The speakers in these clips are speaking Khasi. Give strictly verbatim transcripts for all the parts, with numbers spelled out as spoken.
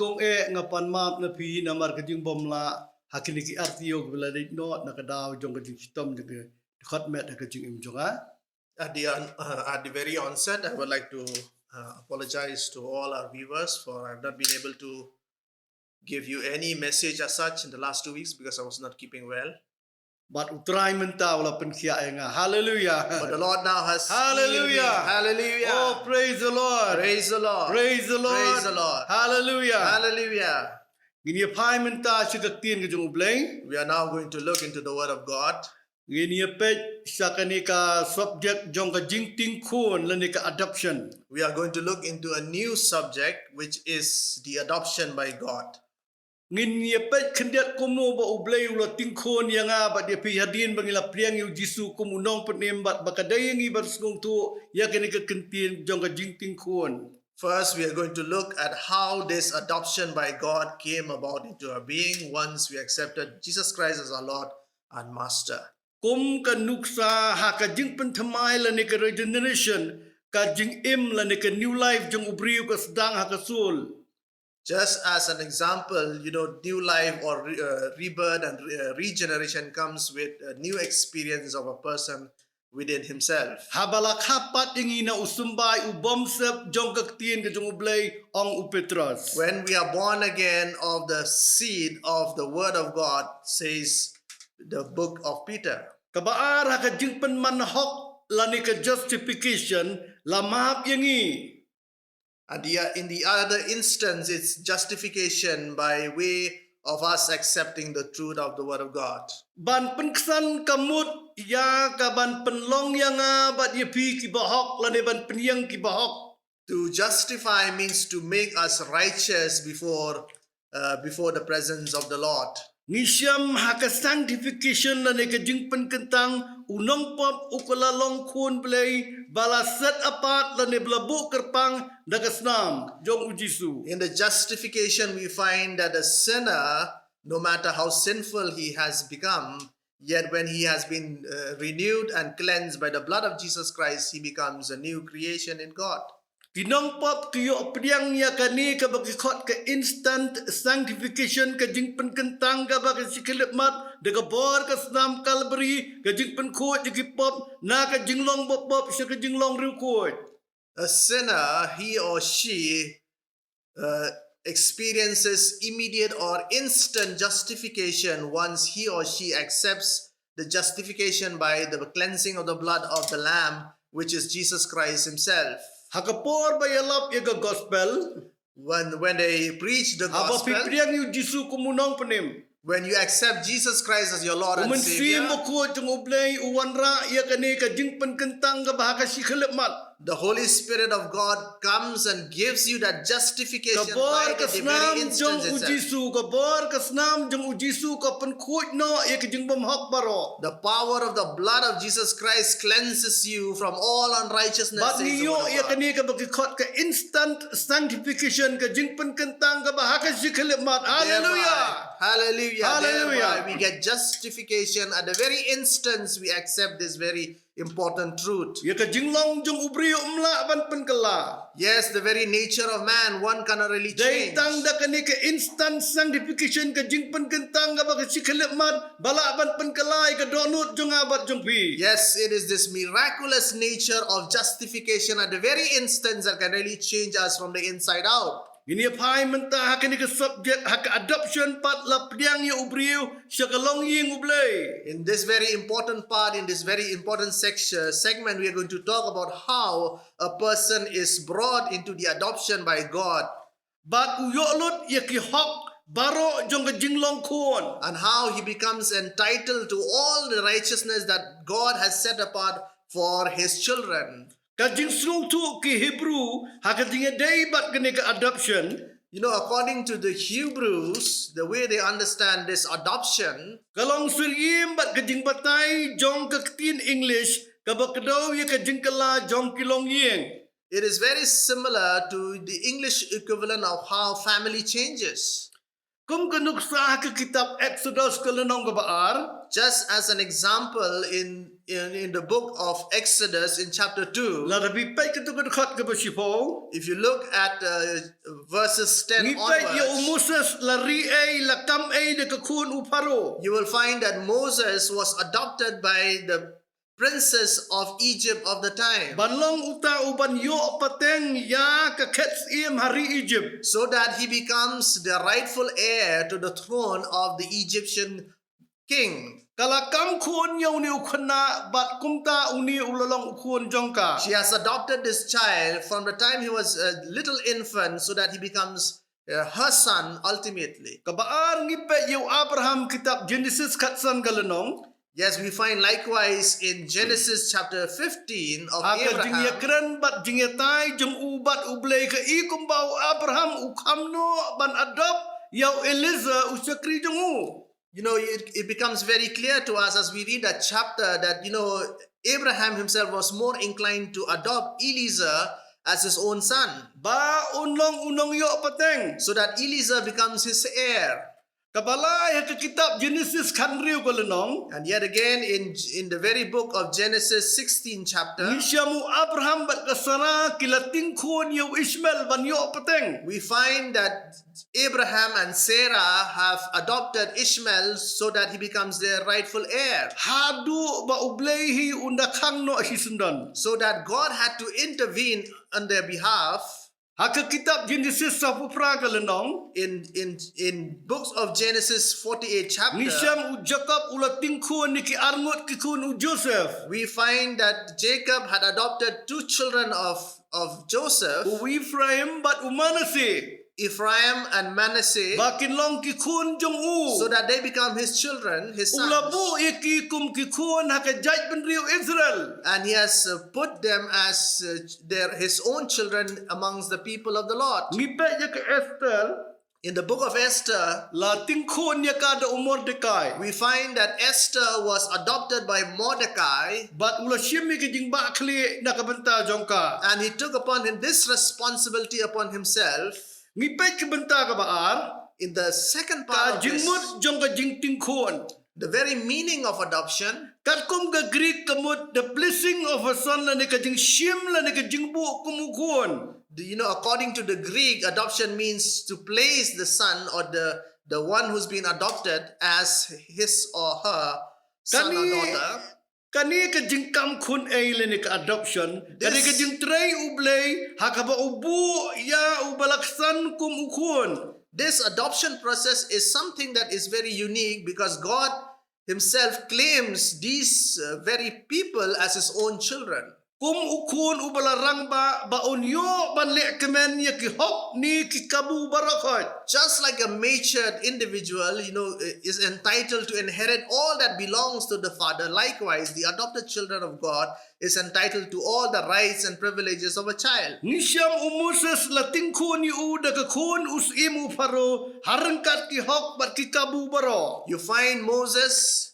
Kong eh nga pan map na phi namar ka jingbym lah ha kine ki artio ba la dei not na ka daw jong ka jingshitom jong ka dkhot met ha ka jingim jong nga. At the, un- uh, at the very onset, I would like to uh, apologize to all our viewers for I've not been able to give you any message as such in the last two weeks because I was not keeping well. But u Trai mynta u la pynkhiah ïa nga. Hallelujah. But the Lord now has healed me. Hallelujah. Hallelujah. Oh, praise the Lord. Praise the Lord. Praise the Lord. Praise the Lord. Hallelujah. Hallelujah. Ngin ïa phai mynta sha ka ktien ka jong U Blei. We are now going to look into the word of God. Ngin ïa peit sha kane ka subject jong ka jingting khun lane ka adoption. We are going to look into a new subject, which is the adoption by God. Ngin ïa peit khyndiat kumno ba U Blei u la ting khun ïa nga bad ïa phi hadien ba ngi la pdiang ïa U Jisu kum u nongpynim bad ba ka dei ïa ngi ban sngewthuh ïa kane ka ktien jong ka jingting khun. First, we are going to look at how this adoption by God came about into our being once we accepted Jesus Christ as our Lord and Master. Kum ka nuksa ha ka jingpynthymmai lane ka regeneration, ka jingim lane ka new life jong u briew ka sdang ha ka soul. Just as an example, you know, new life or re- uh, rebirth and re- uh, regeneration comes with a new experience of a person within himself. Haba la kha pat ïa ngi na u symbai u bymsep jong ka ktien ka jong U Blei, ong u Petros. When we are born again of the seed of the word of God, says the book of Peter. Kaba ar ha ka jingpynman hok lane ka justification, la map ïa ngi. And the, in the other instance, it's justification by way of us accepting the truth of the word of God. Ban pynksan ka mut ïa ka ban pynlong ïa nga bad ïa phi ki bahok lane ban pynïeng ki bahok. To justify means to make us righteous before uh, before the presence of the Lord. Ngi shem ha ka sanctification lane ka jingpynkyntang u nongpop u ka la long khun Blei ba la set apart lane ba la buh kyrpang da ka snam jong u Jisu. In the justification, we find that a sinner, no matter how sinful he has become, yet when he has been uh, renewed and cleansed by the blood of Jesus Christ, he becomes a new creation in God. Ki nongpop ki ïoh pdiang ïa kane kaba ki khot ka instant sanctification, ka jingpynkyntang kaba ka shi khyllipmat da ka bor ka snam Kalbari, ka jingpynkhuid ïa ki pop na ka jinglong bapop sha ka jinglong riewkhuid. A sinner, he or she uh, experiences immediate or instant justification once he or she accepts the justification by the cleansing of the blood of the Lamb, which is Jesus Christ Himself. Ha ka por ba ïalap ïa ka gospel, when, when they preach the gospel, haba phi pdiang ïa u Jisu kum u nongpynim, when you accept Jesus Christ as your Lord and Savior, u Mynsiem Bakhuid jong U Blei u wanrah ïa kane ka jingpynkyntang kaba ha ka shi khyllipmat. The Holy Spirit of God comes and gives you that justification right at the very instant itself. Ka bor ka snam jong u Jisu, ka bor ka snam jong u Jisu ka pynkhuid noh ïa ka jingbymhok baroh. The power of the blood of Jesus Christ cleanses you from all unrighteousness, says the word of God. Bad ngi ïoh ïa kane kaba ki khot ka instant sanctification, ka jingpynkyntang kaba ha ka shi khyllipmat. Hallelujah. Hallelujah. Hallelujah. Thereby we get justification at the very instant we accept this very important truth. Ïa ka jinglong jong u briew um lah ban pynkylla. Yes, the very nature of man, one cannot really change. Dei tang da kane ka instant sanctification, ka jingpynkyntang kaba ka shi khyllipmat ba lah ban pynkylla ïa ka dohnud jong nga bad jong phi. Yes, it is this miraculous nature of justification at the very instant that can really change us from the inside out. Ngin ïa phai mynta ha kane ka subject, ha ka adoption pat, la pdiang ïa u briew sha ka longïing U Blei. In this very important part, in this very important section, segment, we are going to talk about how a person is brought into the adoption by God. Bad u ïoh lut ïa ki hok baroh jong ka jinglong khun. And how he becomes entitled to all the righteousness that God has set apart for his children. Ka jingsngewthuh ki Hebrew ha ka jingïadei bad kane ka adoption. You know, according to the Hebrews, the way they understand this adoption, ka long syriem bad ka jingbatai jong ka ktien English kaba kdew ïa ka jingkylla jong ki longïing. It is very similar to the English equivalent of how family changes. Kum ka nuksa ha ka kitab Exodus ka lynnong kaba ar. Just as an example, in in, in the book of Exodus in chapter two, Lada phi peit katto ka dkhot kaba shiphew. if you look at uh, verses ten Ngi peit ïa u onwards, Moses la ri ei la kam ei da ka khun u Pharaoh. you will find that Moses was adopted by the princess of Egypt of the time, Ban long uta u ban ïoh pateng ïa ka khet syiem ha ri Egypt. so that he becomes the rightful heir to the throne of the Egyptian king. Ka la kam khun ïa une u khynnah bad kumta une u la long u khun jong ka. She has adopted this child from the time he was a little infant so that he becomes uh, her son ultimately. Kaba ar ngi peit ïa u Abraham, kitab Genesis khatsan ka lynnong. Yes, we find likewise in Genesis chapter fifteen of Ha ka Abraham. jingïakren bad jingïatai jong u bad U Blei, ka i kumba u Abraham u kham noh ban adopt ïa u Eliezer u shakri jong u. You know, it, it becomes very clear to us as we read that chapter that, you know, Abraham himself was more inclined to adopt Eliezer as his own son, Ba un long u nongïoh pateng. so that Eliezer becomes his heir. Kaba lai ha ka kitab Genesis khathynriew ka lynnong. And yet again, in, in the very book of Genesis sixteen chapter, Ngi shem u Abraham bad ka Sarah ki la ting khun ïa u Ishmael ban ïoh pateng. we find that Abraham and Sarah have adopted Ishmael so that he becomes their rightful heir. Haduh ba U Blei hi un da khang noh shisyndon. So that God had to intervene on their behalf. Ha ka kitab Genesis sawphew phra ka lynnong. In, in, in books of Genesis forty-eight chapter, Ngi shem u Jacob u la ting khun ïa ki arngut ki khun u Joseph. we find that Jacob had adopted two children of, of Joseph, U Ephraim bad u Manasseh. Ephraim and Manasseh, Ba kin long ki khun jong u. so that they become his children, his U la sons. buh ïa ki kum ki khun ha ka jaitbynriew Israel. And he has uh, put them as uh, their his own children amongst the people of the Lord. Ngi peit ïa ka Esther. In the book of Esther, La ting khun ïa ka da u Mordecai. we find that Esther was adopted by Mordecai, Bad u la shim ïa ka jingbakla na ka bynta jong ka. and he took upon him this responsibility upon himself. Ngi peit ka bynta kaba ar. In the second part Ka of this, jingmut jong ka jingting khun. the very meaning of adoption, Katkum ka Greek ka mut the placing of a son, lane ka jingshim lane ka jingbuh kum u khun. the, you know, according to the Greek, adoption means to place the son or the the one who's been adopted as his or her son or Kane, daughter. Kane ka jingkam khun ei lane ka adoption, kane ka This- jingtrei U Blei ha kaba u buh ïa u ba la ksan kum u khun. This adoption process is something that is very unique because God himself claims these uh, very people as his own children. Kum u khun u ba la rangbah, ba un ïoh ban leh kmen ïa ki hok ne ki kabu baroh khoit. Just like a matured individual, you know, is entitled to inherit all that belongs to the father, likewise, the adopted children of God is entitled to all the rights and privileges of a child. Ngi shem u Moses la ting khun ïa u da ka khun u syiem u Pharaoh, ha ryngkat ki hok bad ki kabu baroh. You find Moses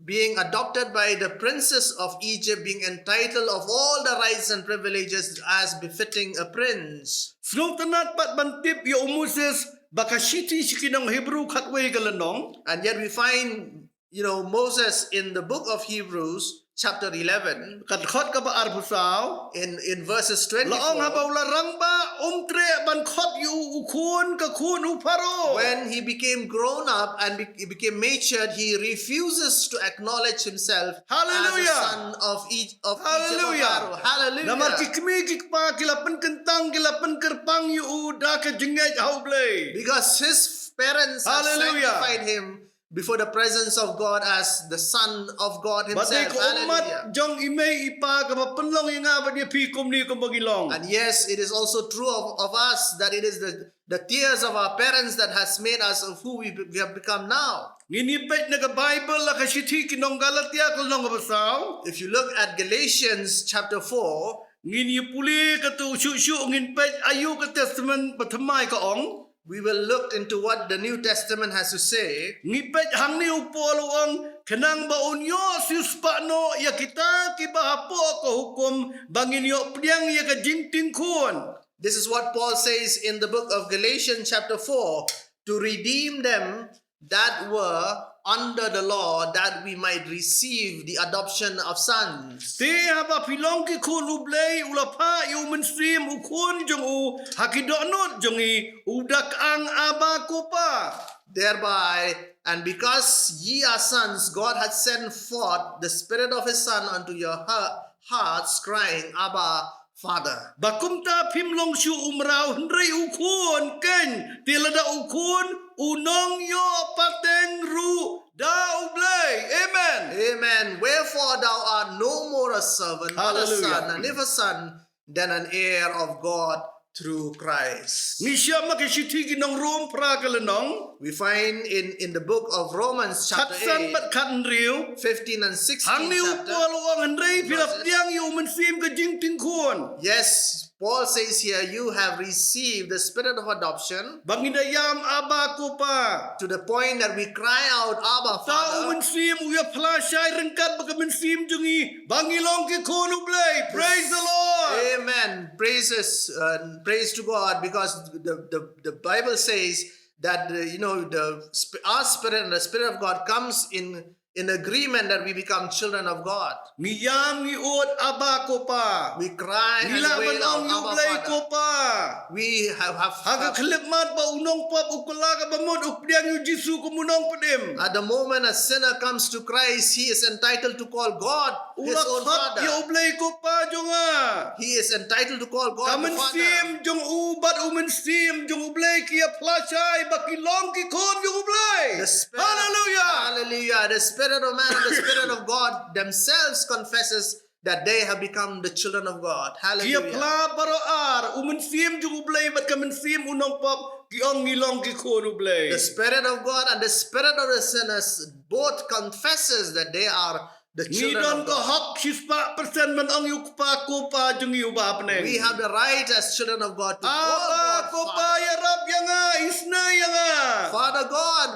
being adopted by the princess of Egypt, being entitled of all the rights and privileges as befitting a prince. Sngewtynnad pat ban tip ïa u Moses, ba ka shithi sha ki nong Hebru khatwei ka lynnong. And yet we find, you know, Moses in the book of Hebrews, chapter eleven, Ka dkhot kaba arphew saw. in, in verses La ong haba twenty-four, u la rangbah, um treh ban khot ïa u u khun ka khun u Pharaoh. when he became grown up and be- he became matured, he refuses to acknowledge himself as a Hallelujah. son of, e- of Egypt. Hallelujah. Pharaoh. Hallelujah. Namar ki kmie ki kpa ki la pynkyntang, ki la pynkyntang ïa u da ka jingngeit ha U Blei. Because his parents have Hallelujah. sanctified him before the presence of God as the Son of God Bad dei himself. ka ummat Hallelujah. jong i mei i pa kaba pynlong ïa nga bad ïa phi kumne kumba ngi long. And yes, it is also true of, of us that it is the, the tears of our parents that has made us of who we, be- we have become now. Ngin ïa peit na ka Baibl la ka shithi ki nong Galatia ka lynnong kaba saw. If you look at Galatians chapter four, Ngin ïa pule katto shuh shuh, ngin peit aïu ka Testament Bathymmai ka ong. we will look into what the New Testament has to say. Ngi peit hangne u Paul u ong, khnang ba un ïoh siewspah noh ïa kita kiba hapoh ka hukum, ba ngin ïoh pdiang ïa ka jingting khun. This is what Paul says in the book of Galatians chapter four, to redeem them that were under the law, that we might receive the adoption of sons. Te haba phi long ki khun u Blei, u la phah ïa u Mynsiem u Khun jong u ha ki dohnud jong ngi, u da kang Abba, ko Pa. Thereby, and because ye are sons, God hath sent forth the Spirit of his Son unto your heart, hearts, crying, Abba, Father. Ba kumta phim long shuh u mraw hynrei u khun, keiñ, te lada u khun, u nongïoh pateng ruh da U Blei. Amen. Amen. Wherefore thou art no more a servant, but a Hallelujah. Son, and if a son, then an heir of God through Christ. Ngi shah ma ka shithi ki nong Rom phra ka lynnong. We find in, in the book of Romans chapter khatsan eight, bad khathynriew. Fifteen and sixteen Hangne u chapter, Paul u ong hynrei phi la verses. Pdiang ïa u Mynsiem ka jingtingkhun. Yes, Paul says here, you have received the spirit of adoption. Ba ngi da ïam Abba, ko Pa. To the point that we cry out, Abba, Father. Ta u Mynsiem u ïa phla shai ryngkat bad ka mynsiem jong ngi ba ngi long ki khun U Blei. Praise the Lord. Amen. Praises, uh, praise to God, because the, the, the Bible says that, uh, you know, the sp-, our spirit and the Spirit of God comes in, in agreement that we become children of God. Ngi ïam, ngi ud, Abba, ko Pa. We cry and wail out, Abba, Father. Ngi lah ban ong ïa U Blei ko Pa. We have, have, have Ha ka khyllipmat ba u nongpop u kylla ka bamut, u pdiang ïa u Jisu kum u nongpynim. At the moment a sinner comes to Christ, he is entitled to call God his own Father. U la khot ïa U Blei ko Pa jong nga. He is entitled to call God the Father. Ka mynsiem jong u bad u Mynsiem jong U Blei ki ïa phla shai ba ki long ki khun jong U Blei. The spirit of Hallelujah. Hallelujah. The spirit of man and the spirit of God themselves confesses that they have become the children of God. Ki ïa Hallelujah. Phla baroh ar, u Mynsiem jong U Blei bad ka mynsiem u nongpop, ki ong ngi long ki khun U Blei. The spirit of God and the spirit of the sinners both confesses that they are the children of God. Ngi don ka hok shispah percent ban ong ïa u Kpa, ko Pa jong ngi uba ha bneng. We have the right as children of God to call God Abba, ko Pa, Father. Ïarap ïa nga, isynei ïa nga. Father God,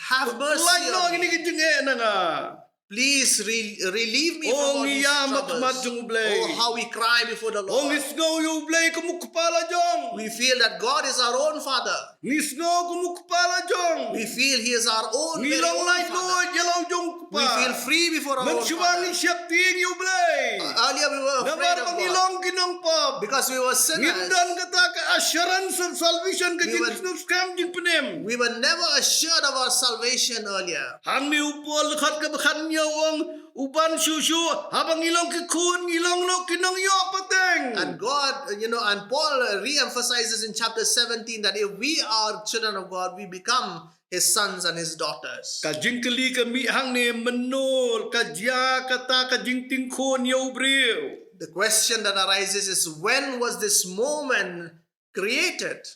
have mercy on me. Lait noh ïa kine ki jingeh na nga. Please re-, relieve me from all these troubles. Oh, ngi ïam ha khmat jong U Blei. Oh, how we cry before the Lord. Oh, ngi sngew ïa U Blei kum u Kpa la jong. We feel that God is our own Father. Ngi sngew kum u Kpa la jong. We feel he is our own very own Father. Ngi long laitluid ïa la u jong u Kpa. We feel free before our own Father. Mynshuwa ngi sheptieng ïa U Blei. Uh, earlier we were afraid of God. Namar ba ngi long ki nongpop. Because we were sinners. Ngim don kata ka assurance of salvation, ka jingsngewskhem jingpynim. We were never assured of our salvation earlier. Hangne u Paul dkhot kaba khathynñiew u ong, u ban shuh shuh, haba ngi long ki khun, ngi long noh ki nongïoh pateng. And God, you know, and Paul, uh, re-emphasizes in chapter seventeen that if we are children of God, we become his sons and his daughters. Ka jingkylli ka mih hangne, mynno ka jia kata ka jingtingkhun ïa u briew. The question that arises is, when was this moment created?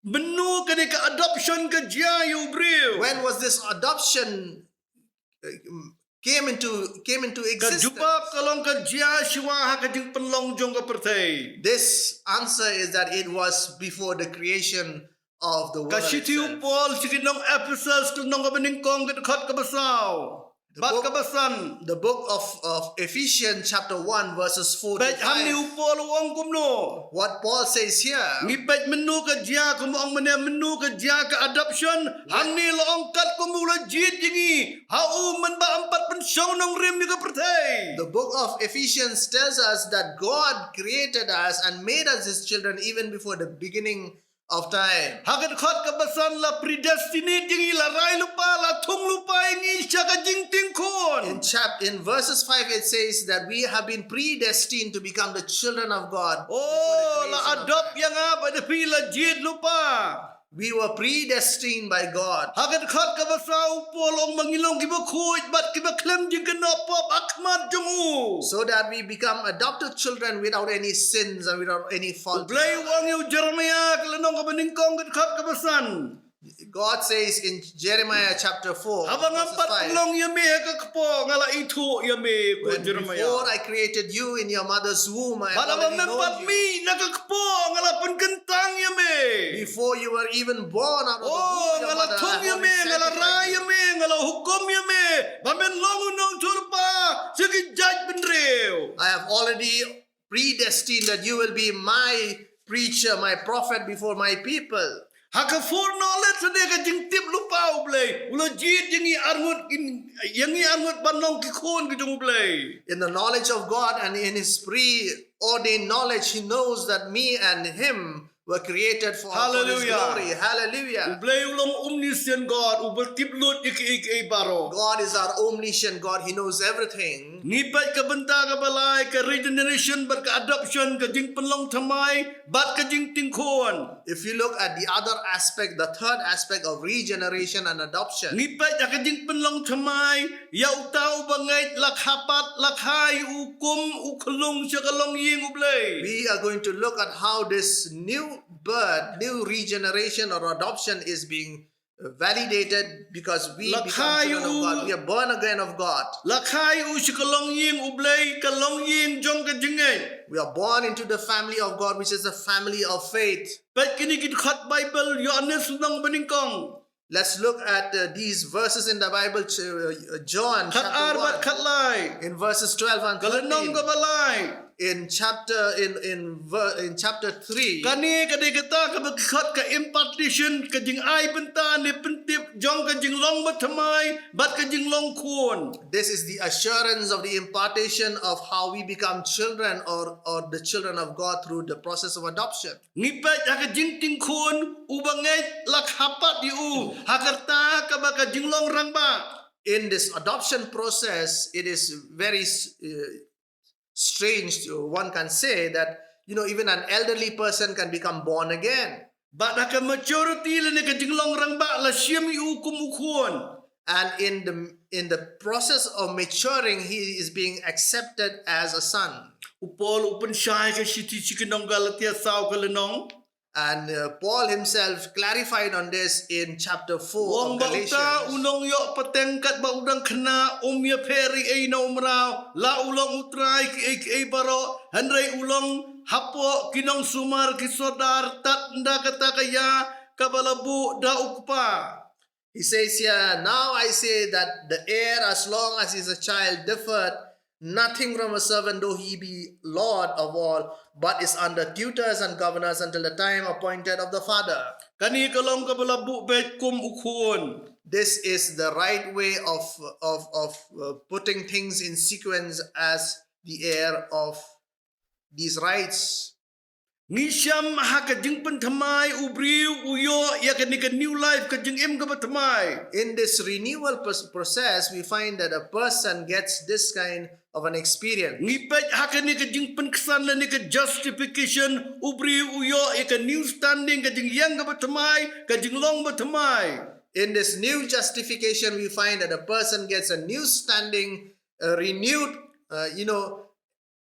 Mynno kane ka adoption ka jia ïa u briew? When was this adoption, uh, came into, came into existence? Ka jubab ka long ka jia shuwa ha ka jingpynlong jong ka pyrthei. This answer is that it was before the creation of the world itself. Ka shithi u Paul sha ki nong Ephesus, ka lynnong kaba nyngkong, ka dkhot kaba saw. The book, bad kaba san. The book of, of Ephesians chapter one verses four to five. Peit hangne u Paul u ong kumno. What Paul says here. Ngi peit mynno ka jia, kum u ong mynne mynno ka jia ka adoption. Hangne la ong katkum u la jied ïa ngi ha u mynba ym pat pynshong nongrim ïa ka pyrthei. The book of Ephesians tells us that God created us and made us his children even before the beginning of time. Ha ka dkhot kaba san la predestinate ïa ngi, la rai lypa, la thung lypa ïa ngi sha ka jingtingkhun. In chap-, in verses five it says that we have been predestined to become the children of God before the creation of time. Oh, la adopt ïa nga, ba da phi la jied lypa. We were predestined by God. Ha ka dkhot kaba saw u Paul u ong ba ngi long kiba khuid bad kiba khlem jingkynnoh pop ha khmat jong u. So that we become adopted children without any sins and without any fault. U Blei u ong ïa u Jeremiah, ka lynnong kaba nyngkong, ka dkhot kaba san. God says in Jeremiah chapter four, verses five. Haba ngam pat pynlong ïa me ha ka kpoh, nga la ithuh ïa me, ko Jeremiah. When before I created you in your mother's womb, I have already known you. Bad haba mem pat mih na ka kpoh, nga la pynkyntang ïa me. Before you were even born out of the womb of your mother, I have already sanctified you. Oh, nga la thung ïa me, nga la rai ïa me, nga la hukum ïa me ba men long u nongïathuhlypa sha ki jaitbynriew. I have already predestined that you will be my preacher, my prophet before my people. Ha ka foreknowledge, lane ka jingtip lypa U Blei, u la jied ïa ngi arngut, ïa ngi arngut ban long ki khun ki jong U Blei. In the knowledge of God and in his preordained knowledge, he knows that me and him were created for, for his glory. Hallelujah. U Blei u long omniscient God, uba tip lut ïa kiei kiei baroh. God is our omniscient God. He knows everything. Ngi peit ka bynta kaba lai, ka regeneration bad ka adoption, ka jingpynlong thymmai bad ka jingting khun. If you look at the other aspect, the third aspect of regeneration and adoption, ngi peit ha ka jingpynlong thymmai ïa uta uba ngeit, la kha pat, la kha ïa u kum u khyllung sha ka longïing U Blei. We are going to look at how this new birth, new regeneration or adoption is being validated because we become children of God. We are born again of God. La kha ïa u sha ka longïing U Blei, ka longïing jong ka jingngeit. We are born into the family of God, which is the family of faith. Peit kine ki dkhot Bible, Ïoannis lynnong banyngkong. Let's look at, uh, these verses in the Bible, ch-, uh, John chapter one. Khat ar bad khat lai. In verses twelve and thirteen. Ka lynnong kaba lai. In chapter, in, in ver-, in chapter three. Kane ka dei kata kaba ki khot ka impartation, ka jingai bynta ne pyntip jong ka jinglong bathymmai bad ka jinglong khun. This is the assurance of the impartation of how we become children or, or the children of God through the process of adoption. Ngi peit ha ka jingting khun, uba ngeit la kha pat ïa u ha ka rta kaba ka jinglong rangbah. In this adoption process, it is very s-, uh, strange, one can say that, you know, even an elderly person can become born again. Bad ha ka maturity lane ka jinglong rangbah, la shim ïa u kum u khun. And in the, in the process of maturing, he is being accepted as a son. U Paul u pynshai ha ka shithi sha ki nong Galatia saw ka lynnong. And, uh, Paul himself clarified on this in chapter four of Galatians. U ong ba uta u nongïoh pateng katba u dang khynnah um ïapher ei ei na u mraw, la u long u trai kiei kiei baroh, hynrei u long hapoh ki nongsumar ki sordar tad ynda kata ka ïa kaba la buh da u kpa. He says here, "Now I say that the heir, as long as he is a child, differeth nothing from a servant, though he be lord of all, but is under tutors and governors until the time appointed of the father." Kane ka long kaba la buh beit kum u khun. This is the right way of, of, of, uh, putting things in sequence as the heir of these rights. Ngi shem ha ka jingpynthymmai u briew u ïoh ïa kane ka new life, ka jingim kaba thymmai. In this renewal pros-, process, we find that a person gets this kind of an experience. Ngi peit ha kane ka jingpynksan lane ka justification, u briew u ïoh ïa ka new standing, ka jingïeng kaba thymmai, ka jinglong ba thymmai. In this new justification, we find that a person gets a new standing, a renewed, uh, you know,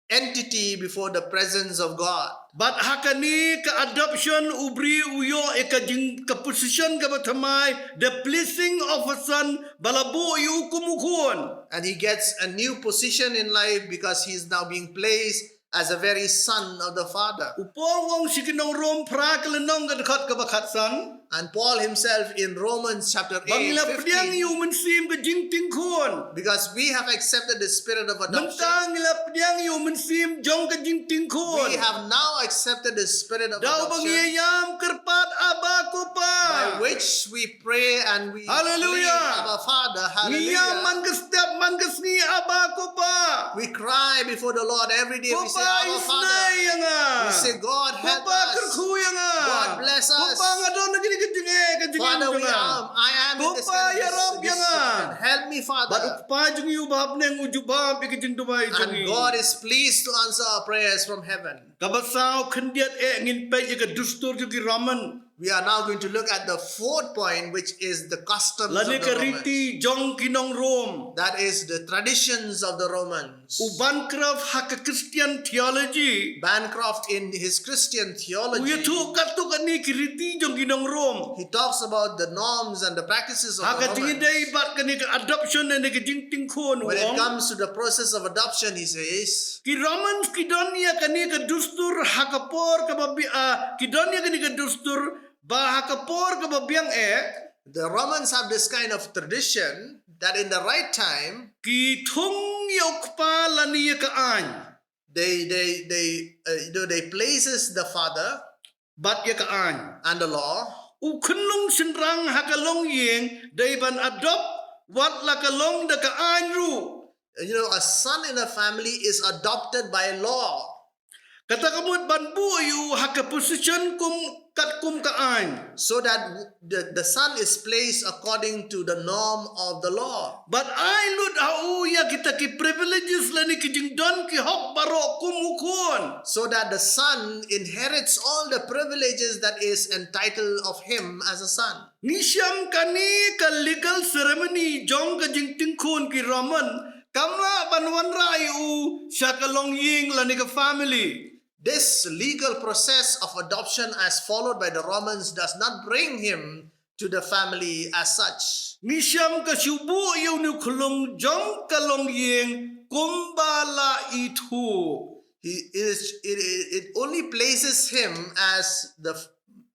entity before the presence of God. Bad ha kane ka adoption u briew u ïoh ïa ka jing, ka position kaba thymmai, the placing of a son, ba la buh ïa u kum u khun. And he gets a new position in life because he is now being placed as a very son of the Father. U Paul u ong sha ki nong Rom phra ka lynnong ka dkhot kaba khatsan. And Paul himself in Romans chapter eight fifteen. Ba ngi la pdiang ïa u mynsiem ka jingting khun. Because we have accepted the spirit of adoption. Mynta ngi la pdiang ïa u mynsiem jong ka jingting khun. We have now accepted the spirit of adoption. Da uba ngi ïam kyrpad Abba Ko Pa. By which we pray and we plead, Hallelujah. Abba Father. Hallelujah. Ngi ïam man ka step man ka sngi Abba Ko Pa. We cry before the Lord every day. We say, Abba Father. Ko Pa isynei ïa nga. We say, God help us. Ko Pa kyrkhu ïa nga. God bless us. Ko Pa nga don ha kane ka jingeh ka jingeh. Father, we am, I am in this kind of this, this situation. Help me, Father. Bad u Kpa jong ngi uba ha bneng u jubab ïa ka jingduwai jong ngi. And God is pleased to answer our prayers from heaven. Kaba saw khyndiat eh ngin peit ïa ka dustur jong ki Roman. We are now going to look at the fourth point, which is the customs of the Romans. Lane ka riti jong ki nong Rom. That is the traditions of the Romans. U Bancroft ha ka Christian theology. Bancroft in his Christian theology. U ïathuh katto katne ki riti jong ki nong Rom. He talks about the norms and the practices of the Romans. Ha ka jingïadei bad kane ka adoption ne ka jingting khun u ong. When it comes to the process of adoption, he says, ki Romans ki don ïa kane ka dustur ha ka por kaba bi-, ah, ki don ïa kane ka dustur ba ha ka por kaba biang eh. The Romans have this kind of tradition that in the right time, ki thung ïa u kpa lane ïa ka aiñ. They, they, they, uh, you know, they places the father. Bad ïa ka aiñ. And the law. U khunlung shynrang ha ka longïing dei ban adopt wat la ka long da ka aiñ ruh. You know, a son in a family is adopted by law. Kata ka mut ban buh ïa u ha ka position kum katkum ka aiñ. So that the, the son is placed according to the norm of the law. Bad ai lut ha u ïa kita ki privileges lane ki jingdon ki hok baroh kum u khun. So that the son inherits all the privileges that is entitled of him as a son. Ngi shem kane ka legal ceremony jong ka jingting khun ki Roman kam lah ban wanrah ïa u sha ka longïing lane ka family. This legal process of adoption as followed by the Romans does not bring him to the family as such. Ngi shem ka shu buh ïa une u khunlung jong ka longïing kumba la ithuh. He is, it, it, it only places him as the f-,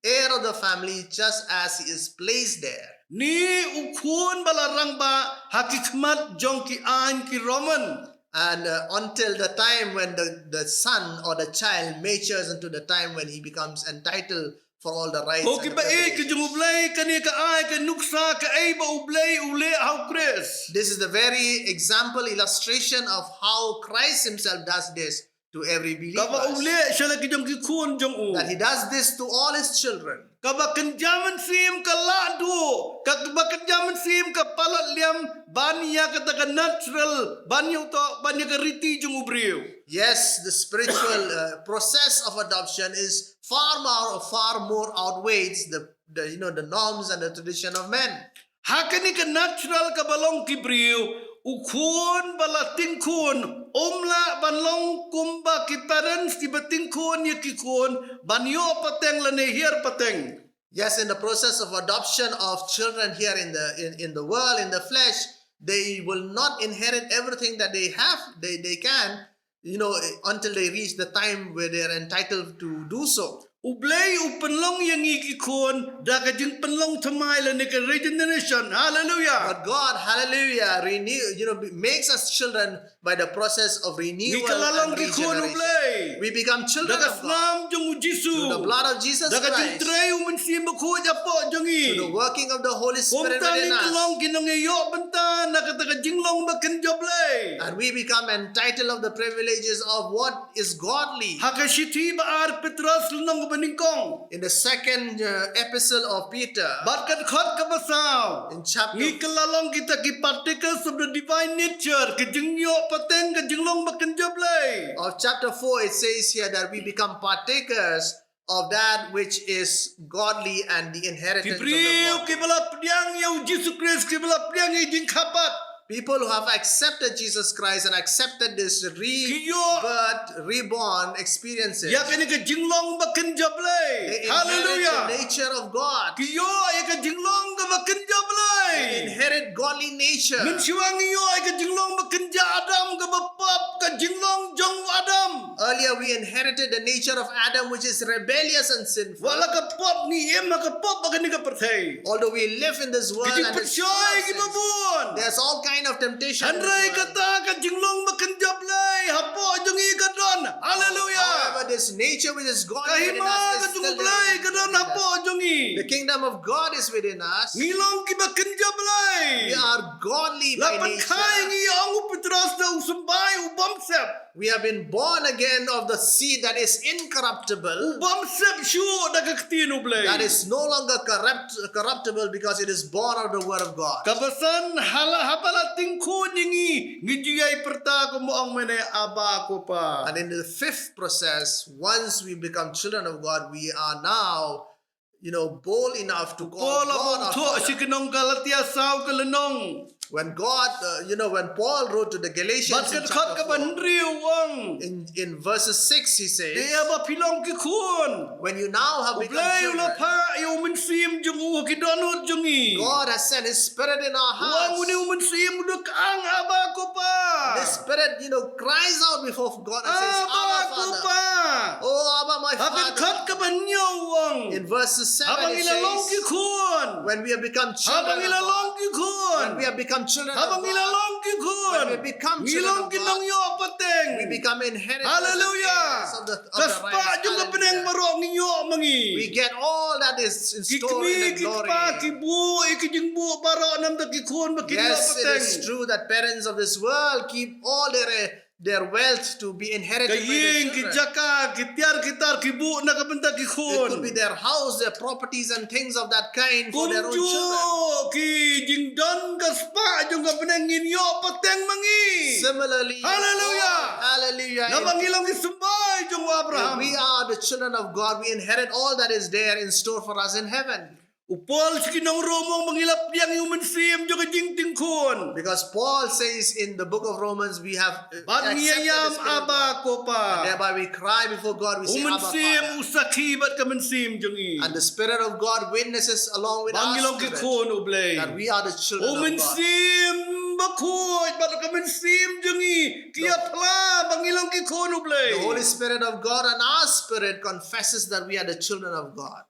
heir of the family just as he is placed there. Une u khun ba la rangbah ha ki khmat jong ki aiñ ki Roman. And uh, until the time when the, the son or the child matures into the time when he becomes entitled for all the rights. Ko and the kiba ïeit ki privileges. Jong U Blei, kane ka ai ka nuksa kaei ba U Blei u leh ha U Khrist. This is the very example, illustration of how Christ himself does this to every believer. Kaba u leh sha la ki jong ki khun jong u. That he does this to all his children. Kaba kynja mynsiem ka lah duh, kaba kynja mynsiem ka palat liam ban ïa kata ka natural, ban ïa uto, ban ïa ka riti jong u briew. Yes, the spiritual uh, process of adoption is far more, far more outweighs the, the, you know, the norms and the tradition of men. Ha kane ka natural kaba long ki briew, u khun ba la ting khun um lah ban long kumba ki parents kiba ting khun ïa ki khun ban ïoh pateng lane hiar pateng. Yes, in the process of adoption of children here in the, in, in the world, in the flesh, they will not inherit everything that they have, they, they can, you know, until they reach the time where they are entitled to do so. U Blei u pynlong ïa ngi ki khun da ka jingpynlong thymmai lane ka regeneration. Hallelujah. But God, hallelujah, renew, you know, makes us children by the process of renewal. Ngi kylla long ki khun U Blei. We become children of God. Da ka snam jong U Jisu. Through the blood of Jesus Christ. Da ka jingtrei U Mynsiem Bakhuid hapoh jong ngi. Through the working of the Holy Spirit within us. Kumta ngi kylla long ki nongïoh bynta na kata ka jinglong ba kynja Blei. And we become entitled of the privileges of what is godly. Ha ka shithi ba ar Petros lynnong kaba nyngkong. In the second uh, epistle of Peter. Bad ka dkhot kaba saw. In chapter. Ngi kylla long kita ki partakers of the divine nature, ka jingïoh pateng ka jinglong ba kynja Blei. Of chapter four, it says here that we become partakers of that which is godly and the inheritance of the godly. Ki briew kiba la pdiang ïa U Jisu Khrist, kiba la pdiang ïa i jingkhapat. People who have accepted Jesus Christ and accepted this rebirth, reborn experiences. Ïa kane ka jinglong ba kynja Blei. Hallelujah. They inherit the nature of God. Ki ïoh ïa ka jinglong kaba kynja Blei. They inherit godly nature. Mynshuwa ngi ïoh ïa ka jinglong ba kynja Adam kaba pop, ka jinglong jong Adam. Earlier we inherited the nature of Adam, which is rebellious and sinful. Wat la ka pop ngi im ha ka pop ba kane ka pyrthei. Although we live in this world and it's full of sins, there's all kind of temptation in this world. Ki jingpynshoi kiba bun. Hynrei kata ka jinglong ba kynja Blei hapoh jong ngi ka don. Hallelujah. However, this nature which is godly within us is still there. Ka hima ka jong U Blei ka don hapoh jong ngi. The kingdom of God is within us. Ngi long kiba kynja Blei. We are godly by nature. La pynkhie ngi, ong u Petros, da u symbai u bym sep. We have been born again of the seed that is incorruptible. U bym sep shuh da ka ktien U Blei. That is no longer corrupt, corruptible because it is born out of the word of God. Kaba san, ha la, haba la ting khun ïa ngi, ngi ju ïai pyrta kumba ong mynne, Abba, ko Pa. And in the fifth process, once we become children of God, we are now, you know, bold enough to call God our Father. Paul u ong, thoh sha ki nong Galatia saw ka lynnong. When God, uh, you know, when Paul wrote to the Galatians in chapter four, bad ka dkhot kaba hynriew u ong, in, in verses six, he says, te haba phi long ki khun, when you now have become children, U Blei u la phah ïa u mynsiem jong u ha ki dohnud jong ngi. God has sent his spirit in our hearts. U ong une u mynsiem u da kyang, Abba, ko Pa. The spirit, you know, cries out before God and says, Abba, Father. Abba, ko Pa. Oh, Abba, my Father. Ha ka dkhot kaba hynñiew u ong, in verses seven, it says, haba ngi la long ki khun, when we have become children of God, haba ngi la long ki khun, when we have become children of God, haba ngi la long ki khun, when We become children of God. Ngi long ki nongïoh pateng. We become inheritors and heirs of the, of the righteous. Hallelujah. Ka spah jong ka bneng baroh ngi ïoh ma ngi. We get all that is in store in the glory. Ki kmie ki kpa ki buh ïa ki jingbuh baroh namar ki khun ba kin ïoh pateng. Yes, it is true that parents of this world keep all their, their wealth to be inherited by their children. Ki ïing, ki jaka, ki tiar ki tar ki buh na ka bynta ki khun. It could be their house, their properties and things of that kind for their own children. Kumjuh ki jingdon ka spah jong ka bneng ngin ïoh pateng ma ngi. Similarly, hallelujah, hallelujah, namar ngi long ki symbai jong u Abraham. If we are the children of God, we inherit all that is there in store for us in heaven. U Paul sha ki nong Rom u ong ba ngi la pdiang ïa u mynsiem jong ka jingting khun. Because Paul says in the book of Romans, we have, uh, accepted the Spirit of God. Bad ngi ïam, Abba, Ko Pa. And thereby we cry before God, we say, "Abba, Father." U mynsiem u sakhi bad ka mynsiem jong ngi. And the Spirit of God witnesses along with our spirit that we are the children of God. Ba ngi long ki khun U Blei. U Mynsiem Bakhuid bad ka mynsiem jong ngi ki ïa phla ba ngi long ki khun U Blei. The Holy Spirit of God and our spirit confesses that we are the children of God.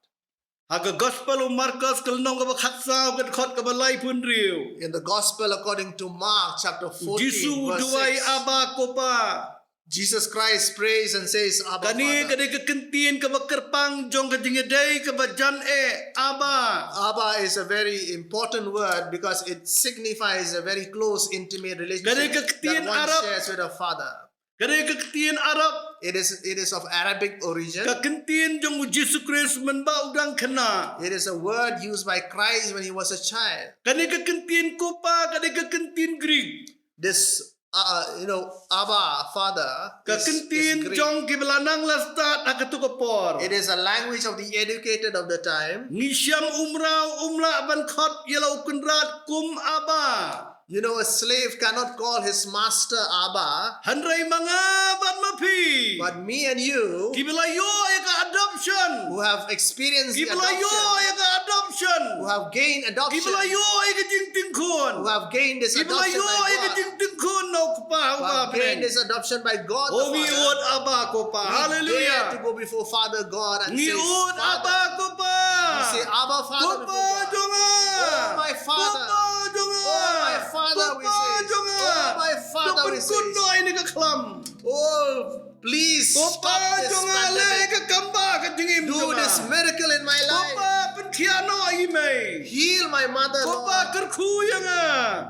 Ha ka Gospel u Markos ka lynnong kaba khatsaw ka dkhot kaba laiphew hynriew. In the Gospel according to Mark chapter fourteen, verse six. U Jisu u duwai, "Abba, Ko Pa." Jesus Christ prays and says, "Abba, Father." Kane ka dei ka kyntien kaba kyrpang jong ka jingïadei kaba jan eh, Abba. Abba is a very important word because it signifies a very close, intimate relationship that one shares with a father. Ka dei ka ktien Arab. Ka dei ka ktien Arab. It is, it is of Arabic origin. Ka kyntien jong u Jisu Khrist mynba u dang khynnah. It is a word used by Christ when he was a child. Kane ka kyntien Ko Pa ka dei ka kyntien Greek. This, uh, you know, Abba, Father, is, is Greek. Ka kyntien jong kiba la nang la stad ha kato ka por. It is a language of the educated of the time. Ngi shem u mraw um lah ban khot ïa la u kynrad kum Abba. You know, a slave cannot call his master Abba. Hynrei ma nga bad ma phi, but me and you, kiba la ïoh ïa ka adoption, who have experienced the adoption, kiba la ïoh ïa ka adoption, who have gained adoption, kiba la ïoh ïa ka jingting khun, who have gained this adoption by God, kiba la ïoh ïa ka jingting khun na u Kpa uba ha bneng, who have gained this adoption by God the Father. Oh, ngi ud Abba Ko Pa. Hallelujah. We dare to go before Father God and say, "Father." Ngi ud Abba Ko Pa. We say, "Abba, Father," before God. Ko Pa jong nga. "Oh, my Father." Ko Pa jong nga. "Oh, my Father," we say. Ko Pa jong nga. "Oh, my Father," we say. To pynkut noh ïa kane ka khlam. "Oh, please stop this pandemic. Ko Pa jong nga, leh ïa ka kam ba ka jingim jong nga. Do this miracle in my life. Ko Pa, pynkhiah noh ïa i mei. Heal my mother, Lord. Ko Pa, kyrkhu ïa nga.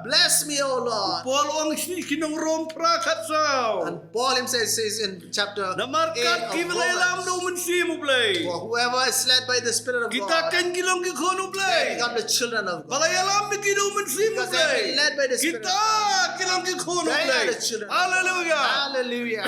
Bless me, O Lord." U Paul u ong sha ki nong Rom phra khatsaw. And Paul himself says in chapter eight of Romans, namar kat kiba la ïalam da u Mynsiem U Blei, "For whoever is led by the Spirit of God, kita ken ki long ki khun U Blei." They become the children of God. Ba la ïalam ïa ki da u Mynsiem U Blei, because they have been led by the Spirit of God, kita ki long ki khun U Blei. They are the children of God. Hallelujah. Hallelujah.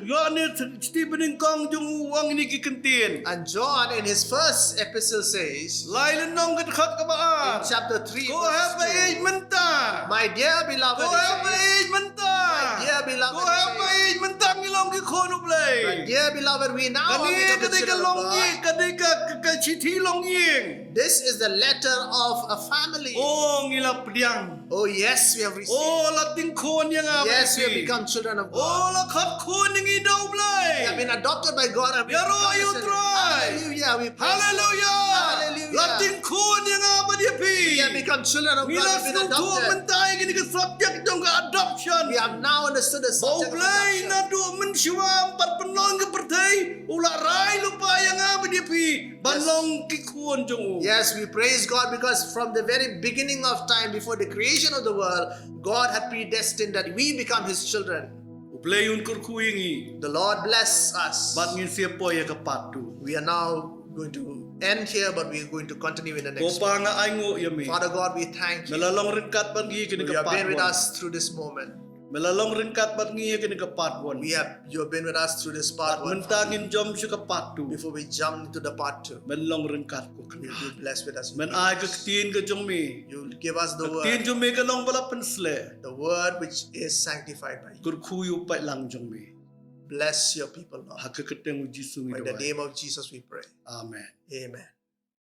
Ïoannis ha ka shithi banyngkong jong u u ong kine ki kyntien. And John in his first epistle says, lai lynnong ka dkhot kaba ar, in chapter three, verse two, "Ko hep ba ïeit mynta." My dear beloved, he says, "Ko hep ba ïeit mynta." My dear beloved, he says, "Ko hep ba ïeit mynta ngi long ki khun U Blei." My dear beloved, we now are become the children of God. Kane ka dei ka long ïing, ka dei ka, ka, ka shithi long ïing. This is the letter of a family. Oh, ngi la pdiang. Oh, yes, we have received. Oh, la ting khun ïa nga bad ïa phi. Yes, we have become children of God. Oh, la khot khun ïa ngi da U Blei. We have been adopted by God and we have become the children. Ïaroh ïa U Trai. Hallelujah, we praise God. Hallelujah. Hallelujah. La ting khun ïa nga bad ïa phi. We have become children of God. We've been adopted. Ngi la sngewthuh mynta ïa kane ka subject jong ka adoption. We have now understood the subject of adoption. Ba U Blei naduh mynshuwa ym pat pynlong ka pyrthei, u la rai lypa ïa nga bad ïa phi ban long ki khun jong u. Yes, we praise God because from the very beginning of time, before the creation of the world, God had predestined that we become his children. U Blei un kyrkhu ïa ngi. The Lord bless us. Bad ngin sa ïa poi ïa ka part two. We are now going to end here, but we are going to continue in the next one. Ko Pa, nga ainguh ïa me. Father God, we thank you. Me la long ryngkat bad ngi ïa kane ka part one. You have been with us through this moment. Me la long ryngkat bad ngi ïa kane ka part one. We have, you have been with us through this part one, Father. Bad mynta ngin jump sha ka part two. Before we jump into the part two, men long ryngkat, ko Kynrad. You'll be blessed with us. Men ai ka ktien ka jong me. You'll give us the word. Ka ktien jong me ka long ba la pynsleh. The word which is sanctified by you. Kyrkhu ïa u paidlang jong me. Bless your people, Lord. Ha ka kyrteng u Jisu ngi duwai. In the name of Jesus we pray. Amen. Amen.